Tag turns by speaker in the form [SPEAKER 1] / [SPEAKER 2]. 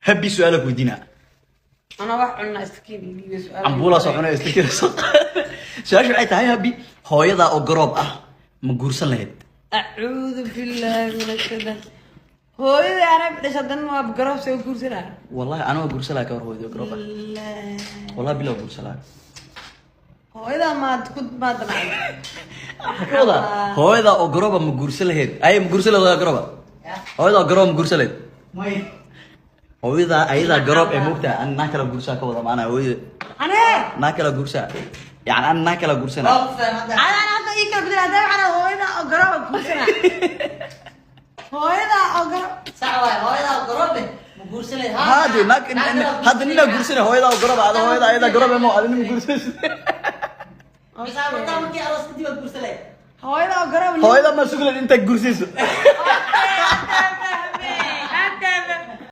[SPEAKER 1] Happy, su-aala ku weydiinaa.
[SPEAKER 2] Anaa wax cunna, istakiin ii dhiibay su'aal.
[SPEAKER 1] Cambuulaa soo cunay, isla soo. Su-aasha waxay tahay, Happy, hooyadaa oo garoob ah ma guursan lahayd?
[SPEAKER 2] Acuudu billaahi min ashaytaan. Hooyadii anaa dhasha dan waa garoob, soo guursanaa.
[SPEAKER 1] Wallahi anaa waa guursan lahaa. Ka war hooyadii oo garoob ah? Wallahi bila waa guursan lahaa.
[SPEAKER 2] Hooyadaa maad ku maad damacay?
[SPEAKER 1] Waxaa ka wadaa, hooyadaa oo garooba ma guursan lahayd? Ay, ma guursan lahayd hooyadaa garooba? Hooyadaa oo garooba ma guursan lahayd? Hooyadaa ayadaa garoob ee moogtaa, an naa kala guursaa ka wada maanaa hooyada.
[SPEAKER 2] Anee?
[SPEAKER 1] Naa kala guursaa, yani an naa kala guursanaa.
[SPEAKER 2] Adaan hadda ii kala bedel. Haddaa waxaan hooyadaa oo garooba guursanaa, hooyadaa oo garoob.
[SPEAKER 3] Sax waay, hooyadaa garoobe ma guursan lahayd?
[SPEAKER 1] Hade naag hadda ninaa guursanay, hooyadaa oo garooba, ada hooyada ayadaa garoob mo, ada nin ma guursanaysid.
[SPEAKER 3] Mise markii aroos kadib waad guursan lahayd?
[SPEAKER 2] Hooyadaa oo garoob.
[SPEAKER 1] Hooyada ma suglayd intaa guursayso?